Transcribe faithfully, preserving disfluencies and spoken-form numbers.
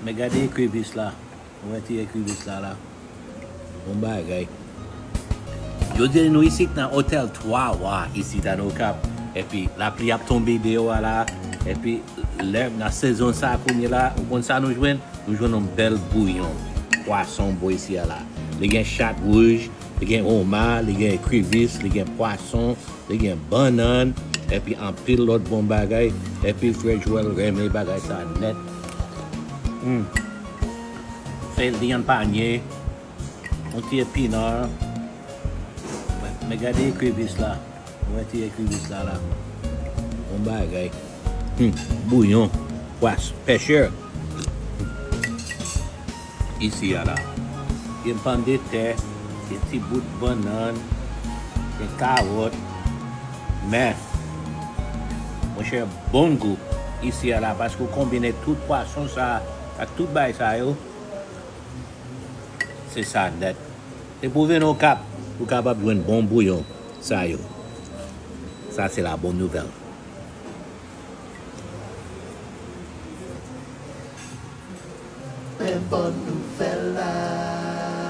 Men gade ekrivis la. Ou wè ti ekrivis la la. Bon bagay. Jodi a nou isit nan Otèl Twa Wa isit a Okap. Epi lapli ap tonbe deyò a la. Epi lè nan sezon sa kounye la, ou konn sa nou jwenn? Nou jwenn yon bèl bouyon pwason bò isi a la. Li gen chat wouj, li gen oma, li gen ekrivis, li gen pwason, li gen bannann, epi anpil lòt bon bagay. Epi frè Joel renmen bagay sa nèt. Hmm. Fè li an panye, yon ti epinan. Men, men gade ekrivis la. Ou wè ti ekrivis la la. Bon bagay. Hmm. Bouyon. Pwas. Pêcheur. Isi a la. Gen pòmdetè, gen ti bout bannann, gen kawòt. Men, monchè, bon gou isi a la, paske ou konbine tout pwason sa ak tout bagay sa yo. Se sa nèt. Se pou vin Okap, ou kapab jwenn bon bouyon sa yo. Sa se la bonne nouvelle. Men bon nouvèl la.